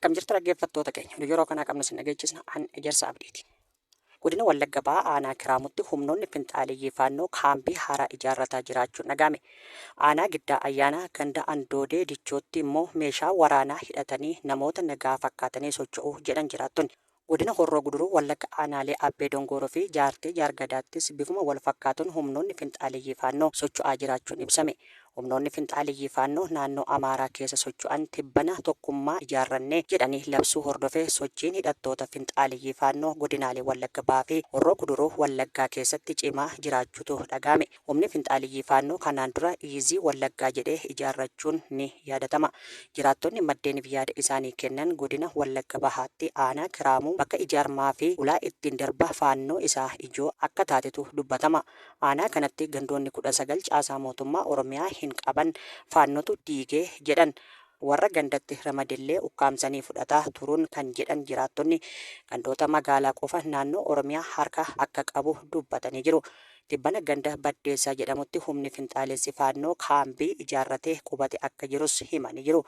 Akkam jirtu dhaggeeffattoota keenya, nu yeroo kanaa qabnu sin dhageechisna an Ejersa Abdiiti. Godina Wallagga Bahaa Aanaa Kiraamutti humnoonni finxaaleyyii Faannoo kaambii haaraa ijaarrataa jiraachuun dhaga'ame. Aanaa Giddaa Ayyaanaa ganda Andoodee Dichootti immoo meeshaa waraanaa hidhatanii namoota nagaa fakkaatanii socho'u jedhan jiraattonni. Godina Horroo Guduruu Wallagga Aanaalee Abbee Dongooroo fi Jaartee Jaargadaattis bifuma walfakkaatuun humnoonni finxaaleyyii Faannoo socho'aa jiraachuun ibsame. Humnoonni finxaaleyyii Faannoo naannoo Amaaraa keessa socho'an tibbana tokkummaa ijaarranne jedhanii labsuu hordofee sochiin hidhattoota finxaaleyyii Faannoo godinaalee Wallagga Bahaa fi Horroo Guduruu Wallaggaa keessatti cimaa jiraachuutu dhaga'ame. Humni finxaaleyyii Faannoo kanaan dura Iizii Wallaggaa jedhee ijaarrachuun ni yaadatama. Jiraattonni maddeeniif yaada isaanii kennan godina Wallagga Bahaatti aanaa Kiraamuu bakka ijaarmaa fi ulaa ittiin darba Faannoo isaa ijoo akka taatetu dubbatama. Aanaa kanatti gandoonni 19 caasaa mootummaa Oromiyaa hin qaban, Faannotu diige jedhan. Warra gandatti ramadellee ukkaamsanii fudhataa turuun kan jedhan jiraattonni, gandoota magaalaa qofa naannoo Oromiyaa harka akka qabu dubbatanii jiru. Tibbana ganda Baddeessaa jedhamutti humni finxaalessi Faannoo kaambii ijaarratee qubate akka jirus himanii jiru.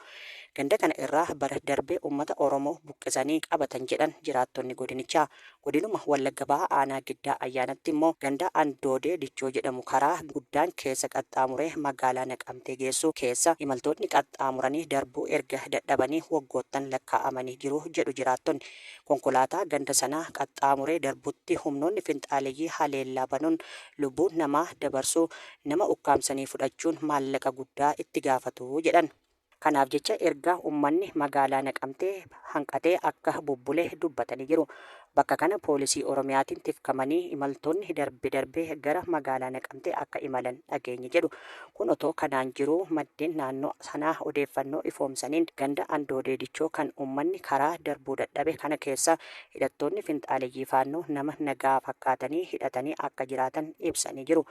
Ganda kana irraa bara darbe ummata Oromoo buqqisanii qabatan jedhan jiraattonni godinichaa. Godinuma Wallagga Bahaa Aanaa Giddaa Ayyaanatti immoo ganda Andoodee Dichoo jedhamu karaa guddaan keessa qaxxaamuree magaalaa Naqamtee geessu keessa imaltootni qaxxaamuranii darbuu erga dadhabanii waggoottan lakkaa'amanii jiru jedhu jiraattonni. Konkolaataa ganda sana qaxxaamuree darbutti humnoonni finxaaleyyii haleellaa banuun lubbuu namaa dabarsuu, nama ukkaamsanii fudhachuun maallaqa guddaa itti gaafatu jedhan. Kanaaf jecha erga ummanni magaalaa Naqamtee hanqatee akka bubbule dubbatanii jiru. Bakka kana poolisii Oromiyaatiin tifkamanii imaltoonni darbe darbee gara magaalaa Naqamtee akka imalan dhageenye jedhu. Kun otoo kanaan jiruu maddeen naannoo sanaa odeeffannoo ifoomsaniin ganda Andoodee Dichoo kan ummanni karaa darbuu dadhabe kana keessa hidhattoonni finxaaleyyii Faannoo nama nagaa fakkaatanii hidhatanii akka jiraatan ibsanii jiru.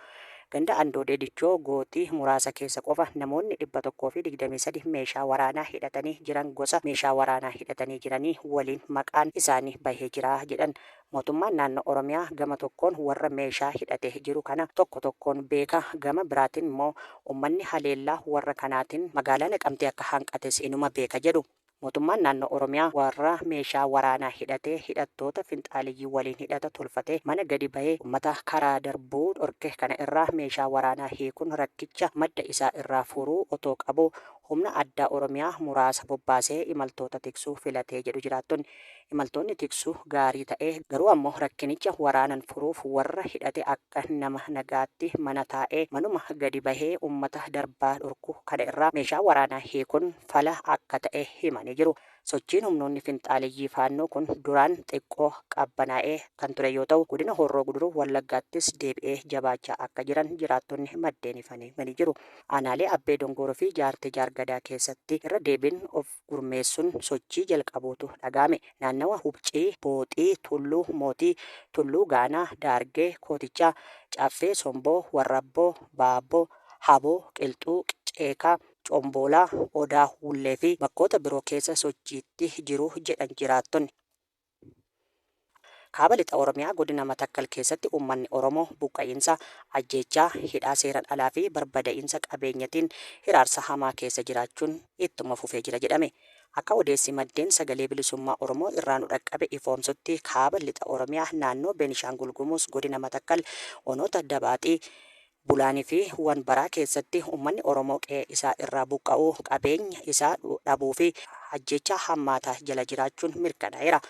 Ganda Andoodee Dichoo gooxii muraasa keessa qofa namoonni 123 meeshaa waraanaa hidhatanii jiran gosa meeshaa waraanaa hidhatanii jiranii waliin maqaan isaanii bahee jira jedhan. Mootummaan naannoo Oromiyaa gama tokkoon warra meeshaa hidhate jiru kana tokko tokkoon beeka gama biraatin immoo ummanni haleellaa warra kanaatin magaalaa Naqamtee akka hanqates inuma beeka jedhu. Mootummaan naannoo Oromiyaa warra meeshaa waraanaa hidhatee hidhattoota finxaaleyyii waliin hidhata tolfatee mana gadi bahee ummata karaa darbuu dhorke kana irraa meeshaa waraanaa hiikuun rakkicha madda isaa irraa furuu otoo qabuu humna addaa Oromiyaa muraasa bobbaasee imaltoota tiksuu filatee jedhu jiraattonni. Imaltoonni tiksuu gaarii ta'ee garuu ammoo rakkinicha waraanan furuuf warra hidhate akka nama nagaatti mana taa'ee manuma gadi bahee ummata darbaa dhorku kana irraa meeshaa waraanaa hiikun fala akka ta'e himanii jiru. Sochiin humnoonni finxaaleyyii Faannoo kun duraan xiqqoo qabbanaa'ee kan ture yoo ta'u, godina Horroo Guduruu Wallaggaattis deebi'ee jabaachaa akka jiran jiraattonni maddeen himanii jiru. Aanaalee Abbee Dongooroo fi Jaartee Jaargadaa keessatti irra deebiin of gurmeessun sochii jalqabuutu dhaga'ame. Naannawa Hubcii, Booxii, Tulluu Mootii, Tulluu Gaanaa, Daargee, Kootichaa, Caffee Somboo, Warrabboo, Baabboo, Haboo, Qilxuu, Ceekaa, Comboolaa, Odaa Hullee fi bakkoota biroo keessa sochiitti jiru jedhan jiraattonni. Kaaba Lixa Oromiyaa Godina Matakkal keessatti uummanni Oromoo buqqa'insa, ajjeechaa, hidhaa seeran alaa fi barbada'iinsa qabeenyatiin hiraarsa hamaa keessa jiraachuun ittuma fufee jira jedhame. Akka odeessi maddeen Sagalee Bilisummaa Oromoo irraa nu dhaqqabe ifoomsutti Kaaba Lixa Oromiyaa naannoo Beenishaangul Gumuz Godina Matakkal Onoota Dabaaxii, Bulaanii fi Wanbaraa keessatti uummanni Oromoo qe'ee isaa irraa buqqa'uu, qabeenya isaa dhabuu fi ajjeechaa hammaataa jala jiraachuun mirkanaa'eera.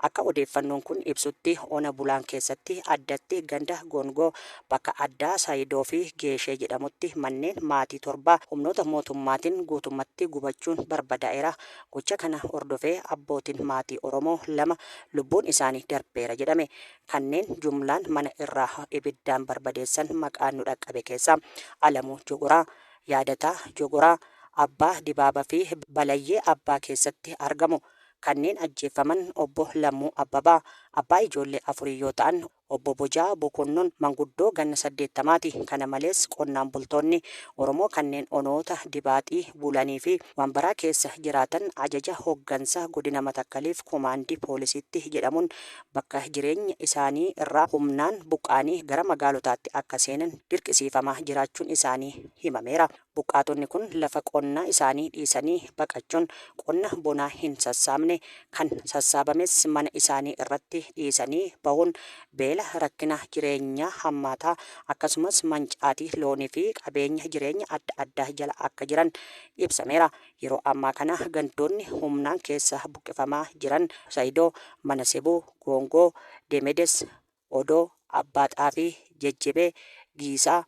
Akka odeeffannoon kun ibsutti ona Bulaan keessatti addatti ganda Gongoo bakka addaa Sayidoo fi Geeshee jedhamutti manneen maatii torbaa humnoota mootummaatiin guutummatti gubachuun barbadaa'eera. Gocha kana hordofee abbootiin maatii Oromoo 2 lubbuun isaanii darbeera jedhame. Kanneen jumlaan mana irraa ibiddaan barbadeessan maqaan nu dhaqqabe keessaa Alamuu Jogoraa, Yaadataa Jogoraa, Abbaa Dibaaba fi Balayyee Abbaa keessatti argamu. Kanneen ajjeeffaman Obbo Lammuu Abbabaa, abbaa ijoollee afurii yoo ta'an, Obbo Bojaa Bokonnon manguddoo ganna 80ti. Kana malees qonnaan bultoonni Oromoo kanneen onoota Dibaaxii, Bulanii fi Wambaraa keessa jiraatan ajaja hoggansa godina Matakkaliif komaandi poolisiitti jedhamuun bakka jireenya isaanii irraa humnaan buqqa'anii gara magaalotaatti akka seenan dirqisiifamaa jiraachuun isaanii himameera. Buqqaatonni kun lafa qonnaa isaanii dhiisanii baqachuun qonna bonaa hin sassaabne, kan sassaabames mana isaanii irratti dhiisanii bahuun beela, rakkina jireenyaa hammaataa akkasumas mancaatii loonii fi qabeenya jireenya adda addaa jala akka jiran ibsameera. Yeroo ammaa kana gandoonni humnaan keessa buqqifamaa jiran Sayidoo, Mana Sibuu, Goongoo, Demedes, Odoo, Abbaa Xaafii, Jejjebee, Giisaa,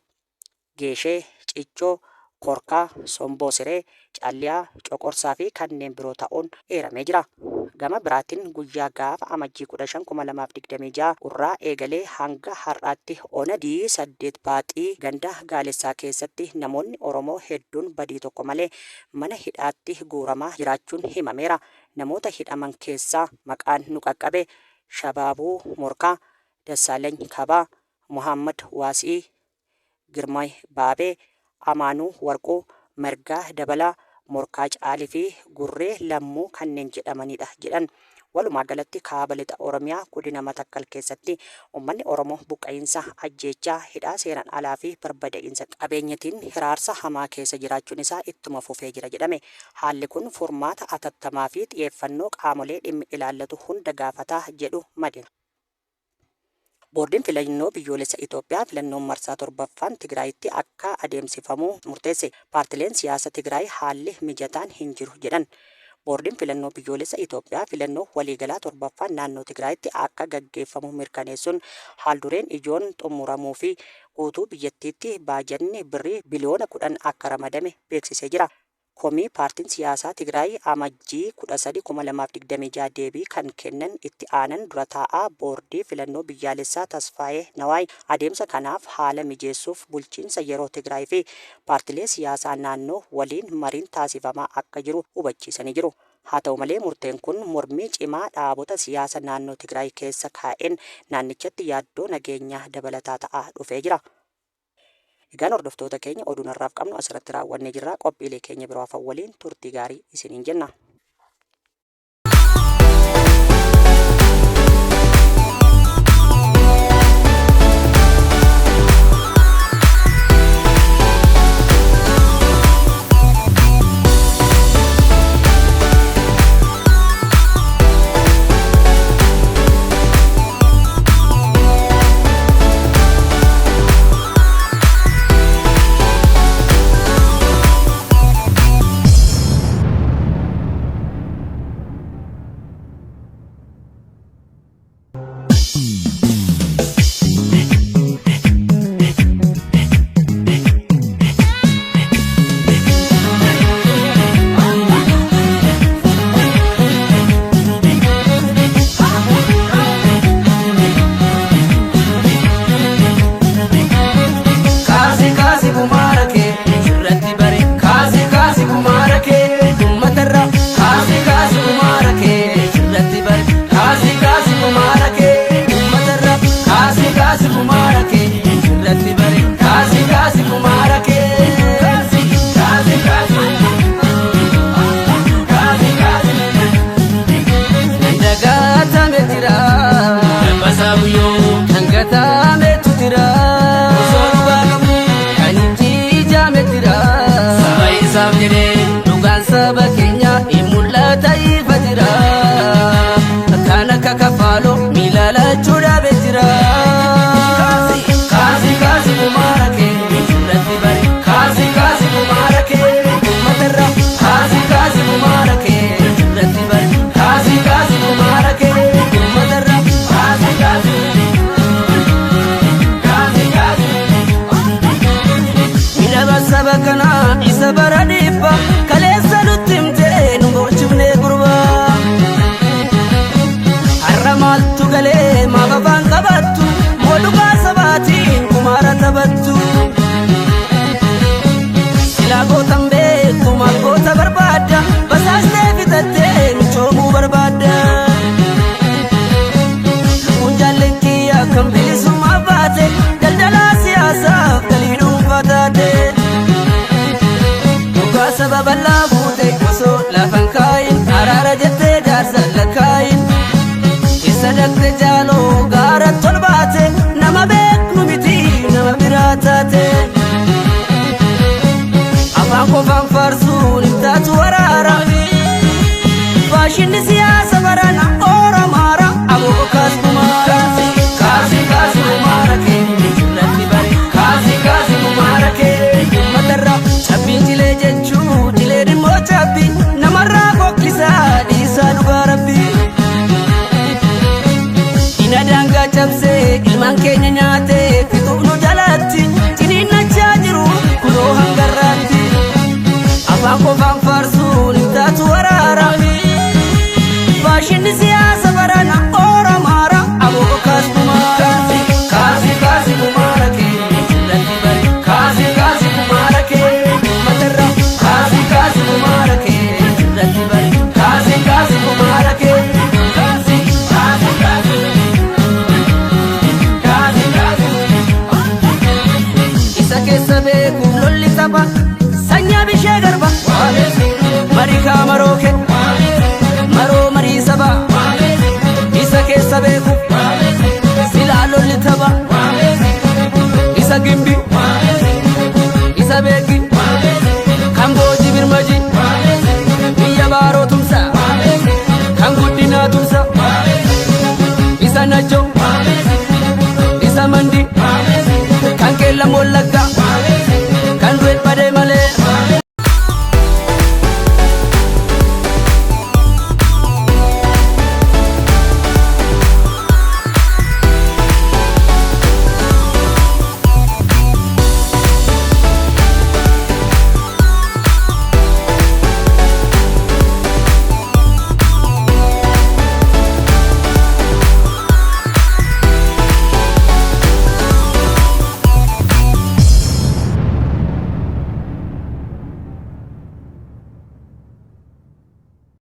Geeshee, Cichoo, Korkaa, Somboo Siree, Calliyaa, Coqorsaa fi kanneen biroo ta'uun eeramee jira. Gama biraatiin guyyaa gaafa Amajjii 15, 2026 urraa eegalee hanga har'aatti ona D8 Baaxii ganda Gaalessaa keessatti namoonni Oromoo hedduun badii tokko malee mana hidhaatti guuramaa jiraachuun himameera. Namoota hidhaman keessaa maqaan nu qaqqabe Shabaabuu Morkaa, Dassaalany Kabaa, Mohaammad Waasii, Girmaay Baabee, Amaanuu Warquu, Margaa Dabalaa, Morkaa Caalii fi Gurree Lammuu kanneen jedhamanidha jedhan. Walumaa galatti Kaaba Lixa Oromiyaa Godina Matakkal keessatti uummanni Oromoo buqqa'iinsa, ajjeechaa, hidhaa seeraan alaa fi barbada'iinsa qabeenyatiin hiraarsa hamaa keessa jiraachuun isaa ittuma fufee jira jedhame. Haalli kun furmaata atattamaa fi xiyeeffannoo qaamolee dhimmi ilaallatu hunda gaafata jedhu madin. Boordiin Filannoo Biyyoolessa Itoophiyaa filannoon marsaa 7ffaan Tigraayitti akka adeemsifamu murteesse. Paartileen siyaasa Tigraay haalli mijataan hin jiru jedhan. Boordiin Filannoo Biyyoolessa Itoophiyaa filannoo waliigalaa 7ffaan naannoo Tigraayitti akka gaggeeffamu mirkaneessuun haaldureen ijoon xumuramuu fi guutuu biyyattiitti baajanni birrii biliyoona 10 akka ramadame beeksisee jira. Komii paartiin siyaasaa Tigraay Amajjii 13, 2026 deebii kan kennan itti aanan dura taa'aa Boordii Filannoo Biyyaalessaa Tasfaayee Nawaay adeemsa kanaaf haala mijeessuuf bulchiinsa yeroo Tigraay fi paartilee siyaasaa naannoo waliin mariin taasifamaa akka jiru hubachiisanii jiru. Haa ta'u malee murteen kun mormii cimaa dhaabota siyaasa naannoo Tigraay keessa kaa'een naannichatti yaaddoo nageenyaa dabalataa ta'aa dhufee jira. Egaan hordoftoota keenya oduun har'aaf qabnu asirratti raawwannee jirra. Qophiilee keenya biroo hafan waliin turtii gaarii isiniin jenna. Kaasi kaasi kumaara kee sirratti bare kaasi kaasi kumaara kee uummatarra kaasi kaasi kumaara kee sirratti bare kaasi kaasi kumaara kee uummatarra kaasi kaasi kumaara kee sirratti bare kaasi kaasi kumaara kee kaasi kaasi kaasi kaasi kaasi Dagaatame jira. Dabbasaa guyyoo. Kan gatametu jira. Osoo dhugaa qabu. Kan ijjiijame jira. Saba isaaf jedhee. Dhugaan saba keenya hin mul'ata ifa jira. Kan akka kafaaloo miila lachuu dhabe jira. Kaasi kaasi kumaara kee irratti bari. Kaasi kaasi kumaara kee uummatarra. Kaasi kaasi kumaara kee irratti bari. Kaasi kaasi kumaara kee uummatarra. Kaasi kaasi. Kaasi kaasi. Miidhama saba kanaa isa bara dhibba kaleessa nutti himtee nu gochifnee gurbaa. Har'a maaltu galee maaf afaan qabattu moo dhugaa sabaatiin kumaara taphattu. Silaa gootan beektu maal goota barbaadda basaastee fitattee michoomuu barbaadda. Faarsuun hin taatu waraara. Faashinni siyaasa barana Oromaara aboo kaas kumaara. Kaasi kaasi kumaara kee irratti bare kaasi kaasi kumaara kee uummatarra cabbiin jilee jechuu jileen immoo cabbii namarraa fokkisaa dhiisaa dhugaa rabbii. Ina daangaa cabsee ilmaan keenya nyaata.